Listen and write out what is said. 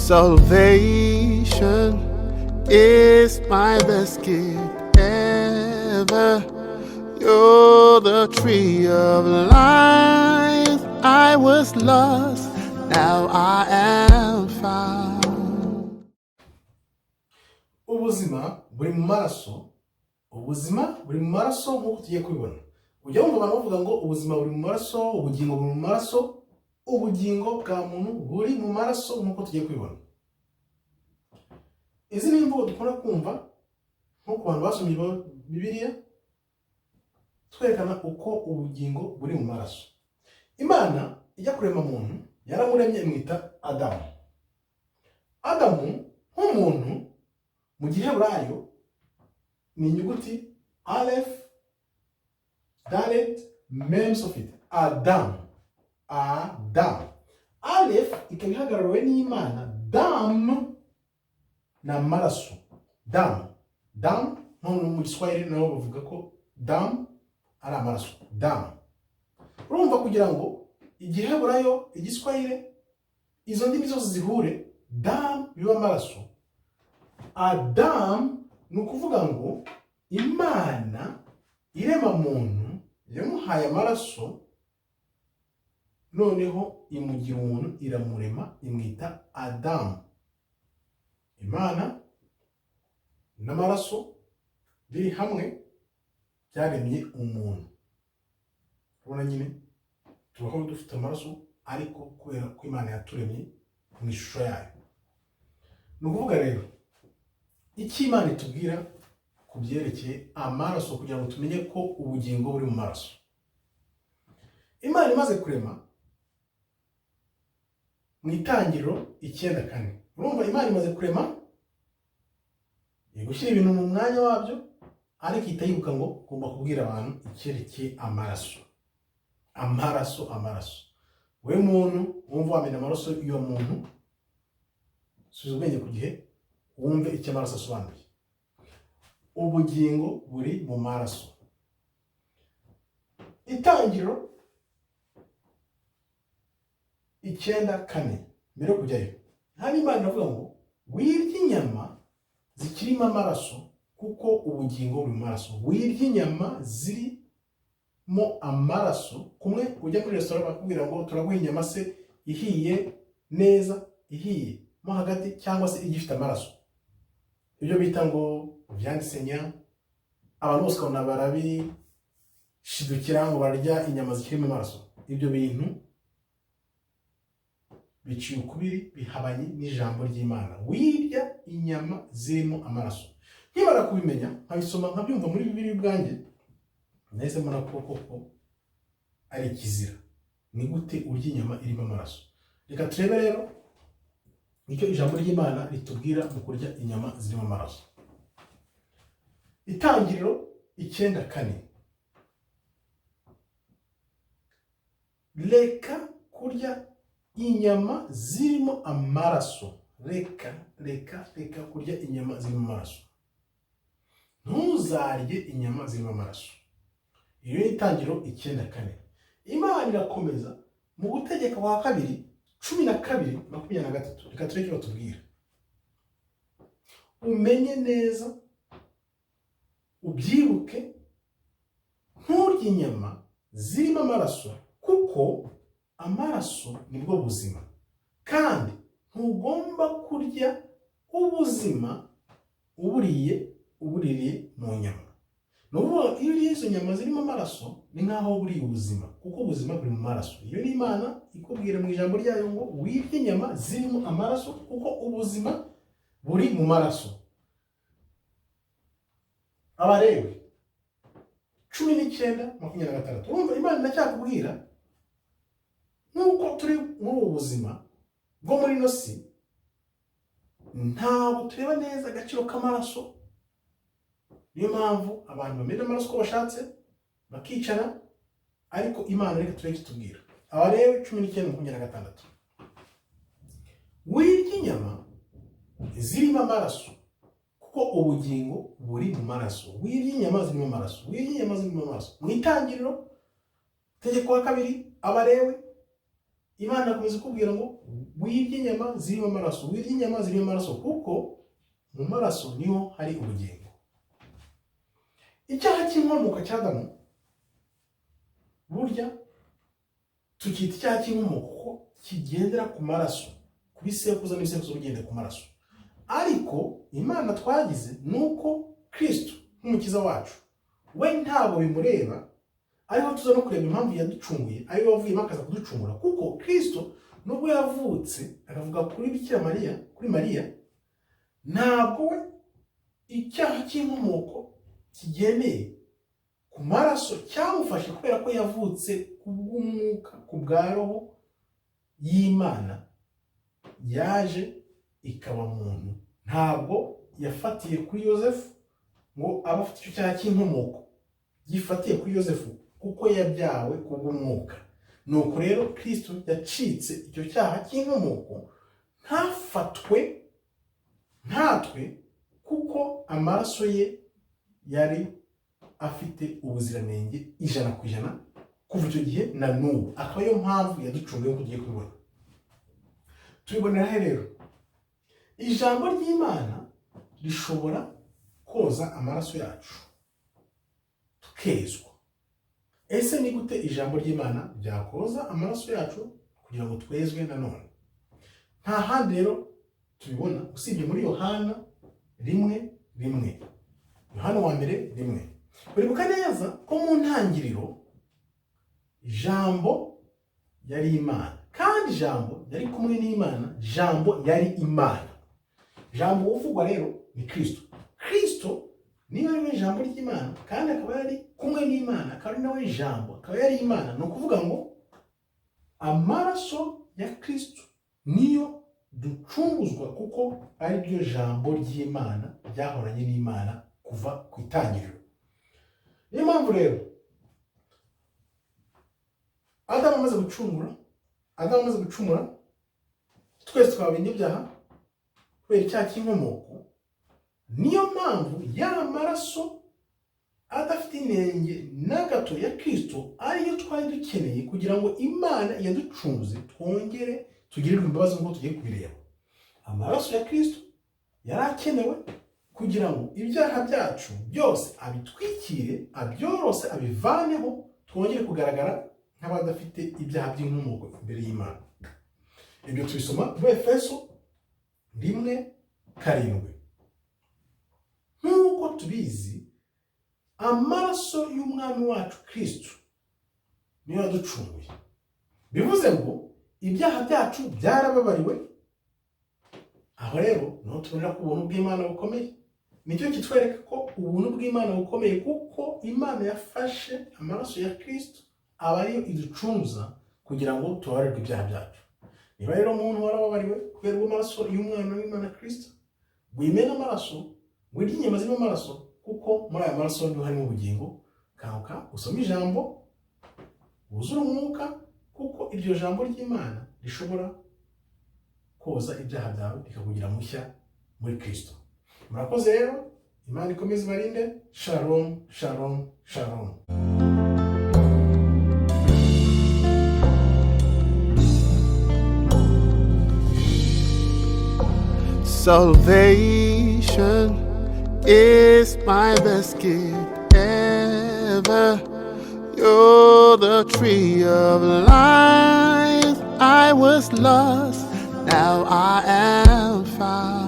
Salvation is my best gift ever. You're the tree of life. I was lost, now I am found. Ubuzima buri mu maraso, ubuzima buri mu maraso nk'uko tugiye kubibona. Ujya wumva abantu bavuga ngo ubuzima buri mu maraso, ubugingo buri mu maraso. Ubugingo bwa muntu buri mu maraso nk'uko tugiye kubibona. Izi ni imvugo dukunda kumva nko ku bantu basomye Bibiliya, twerekana uko ubugingo buri mu maraso. Imana ijya kurema muntu, yaramuremye imwita Adamu. Adamu nk'umuntu mu Giheburayo ni inyuguti Aleph, Dalet, Mem Sofit, Adamu. Adamu, Aleph ikaba ihagarariwe n'Imana, Dam ni amaraso. Dam, dam, nko mu Giswahili nabo bavuga ko dam ari amaraso. Dam, urumva, kugira ngo Igiheburayo, Igiswahili, izo ndimi zose zihure, dam biba amaraso. Adamu ni ukuvuga ngo Imana irema muntu yamuhaye amaraso, noneho imugira umuntu, iramurema, imwita Adamu. Imana n'amaraso biri hamwe byaremye umuntu. Urabona nyine tubaho dufite amaraso, ariko kubera ko Imana yaturemye mu ishusho yayo. Ni ukuvuga rero icyo Imana itubwira ku byerekeye amaraso, kugira ngo tumenye ko ubugingo buri mu maraso. Imana imaze kurema mu Itangiriro 9:4, urumva Imana imaze kurema, iri gushyira ibintu mu mwanya wabyo, ariko ihita yibuka ngo ugomba kubwira abantu icyerekeye amaraso, amaraso, amaraso. We muntu wumva wamena amaraso y'uwo muntu, subiza ubwenge ku gihe, wumve icyo amaraso asobanuye. Ubugingo buri mu maraso. Itangiriro 9:4. Mbere yo kujyayo, hano Imana iravuga ngo wirye inyama zikirimo amaraso, kuko ubugingo buri mu maraso. Wirye inyama zirimo amaraso. Kumwe ujya muri resitora bakubwira ngo turaguha inyama se ihiye neza, ihiye mo hagati, cyangwa se igifite amaraso, ibyo bita ngo viande saignante. Abantu bose ukabona barabishidukira ngo bararya inyama zikirimo amaraso. Ibyo bintu biciye ukubiri, bihabanye n'ijambo ry'Imana. Wirya inyama zirimo amaraso. Nkimara kubimenya, nkabisoma, nkabyumva muri Bibiliya ubwanjye, nahise mbona ko koko ari ikizira. Ni gute urya inyama irimo amaraso? Reka turebe rero icyo ijambo ry'Imana ritubwira mu kurya inyama zirimo amaraso. Itangiriro 9:4: reka kurya inyama zirimo amaraso. Reka, reka, reka kurya inyama zirimo amaraso. Ntuzarye inyama zirimo amaraso. Iyo ni Itangiriro 9:4. Imana irakomeza mu Gutegeka kwa Kabiri 12:23. Reka tureke batubwira. Umenye neza, ubyibuke, nturye inyama zirimo amaraso, kuko amaraso nibwo buzima, kandi ntugomba kurya ubuzima uburiye ubuririye mu nyama. Ni ukuvuga iyo uriye izo nyama zirimo amaraso, ni nk'aho buriye ubuzima, kuko ubuzima buri mu maraso. Iyo ni Imana ikubwira mu ijambo ryayo ngo wirye inyama zirimo amaraso, kuko ubuzima buri mu maraso. Abalewi 19:26. Urumva Imana iracyakubwira, nk'uko turi muri ubu buzima bwo muri ino si, ntabwo tureba neza agaciro k'amaraso. Niyo mpamvu abantu bamena amaraso uko bashatse, bakicara. Ariko Imana, reka turebe icyo itubwira. Abalewi 19:26: wirya inyama zirimo amaraso, kuko ubugingo buri mu maraso. Wirya inyama zirimo amaraso, wirya inyama zirimo amaraso. Mu Itangiriro, Tegeko wa Kabiri, Abalewi. Imana akomeza kukubwira ngo wirye inyama zirimo amaraso, wirye inyama zirimo amaraso, kuko mu maraso niho hari ubugingo. Icyaha cy'inkomoko cya Adamu burya tukita icyaha cy'inkomoko kuko kigendera ku maraso, ku bisekuruza n'ibisekuruza bigenda ku maraso. Ariko Imana twagize ni uko Kristo nk'umukiza wacu we ntabwo bimureba, ariho tuza no kureba impamvu yaducunguye, ariwe wavuyemo akaza kuducungura. Kuko Kristo nubwo yavutse akavuga kuri Bikira Mariya, kuri Mariya, ntabwo we icyaha cy'inkomoko kigendeye ku maraso cyamufashe, kubera ko yavutse ku bw'umwuka, ku bwa roho y'Imana yaje ikaba muntu. Ntabwo yafatiye kuri Yosefu ngo abe afite icyo cyaha cy'inkomoko gifatiye kuri Yosefu, kuko yabyawe ku bw'umwuka. Nuko rero Kristo yacitse icyo cyaha cy'inkomoko, ntafatwe nkatwe, kuko amaraso ye yari afite ubuziranenge 100% kuva icyo gihe na n'ubu, akaba ariyo mpamvu yaducunguye nk'uko tugiye kubibona. Tubibonera he rero? Ijambo ry'Imana rishobora koza amaraso yacu tukezwa. Ese ni gute ijambo ry'Imana ryakoza amaraso yacu kugira ngo twezwe nanone? Nta handi rero tubibona usibye muri Yohana 1:1, Yohana wa mbere 1. Uribuka neza ko mu ntangiriro Jambo yari Imana, kandi Jambo yari kumwe n'Imana, Jambo yari Imana. Jambo uvugwa rero ni Kristo. Kristo niba ari we Jambo ry'Imana, kandi akaba yari kumwe n'Imana, akaba ari nawe Jambo, akaba yari Imana, ni ukuvuga ngo amaraso ya Kristo niyo ducunguzwa, kuko ari ryo Jambo ry'Imana ryahoranye n'Imana kuva ku itangiriro. Niyo mpamvu rero Adamu amaze gucungura, Adamu amaze gucumura, twese twaba abanyabyaha kubera icyaha cy'inkomoko. Niyo mpamvu ya maraso adafite inenge na gato ya Kristo ariyo twari dukeneye kugira ngo Imana yaducunguze twongere tugirirwe imbabazi nk'uko tugiye kubireba. Amaraso ya Kristo yari akenewe kugira ngo ibyaha byacu byose abitwikire, abyorose, abivaneho, twongere kugaragara nk'abadafite ibyaha by'inkomoko imbere y'Imana. Ibyo tubisoma muri Efeso 1:7. Nk'uko tubizi, amaraso y'umwami wacu Kristo niyo yaducunguye, bivuze ngo ibyaha byacu byarababariwe. Aho rero niho tubonera ko ubuntu bw'Imana bukomeye. Nicyo kitwereka ko ubuntu bw'Imana bukomeye, kuko Imana yafashe amaraso ya Kristo aba ariyo iducunguza kugira ngo tubabarirwe ibyaha byacu. Niba rero umuntu warababariwe kubera amaraso y'umwana w'Imana Kristo, wimena amaraso, wirya inyama zirimo amaraso, kuko muri aya maraso niho harimo ubugingo. Kanguka usome ijambo, wuzure umwuka, kuko iryo jambo ry'Imana rishobora koza ibyaha byawe rikakugira mushya muri Kristo. Murakoze rero, Imana ikomeze ibarinde. Shalom, shalom, shalom. Salvation is my best gift ever. You're the tree of life. I was lost, now I am found.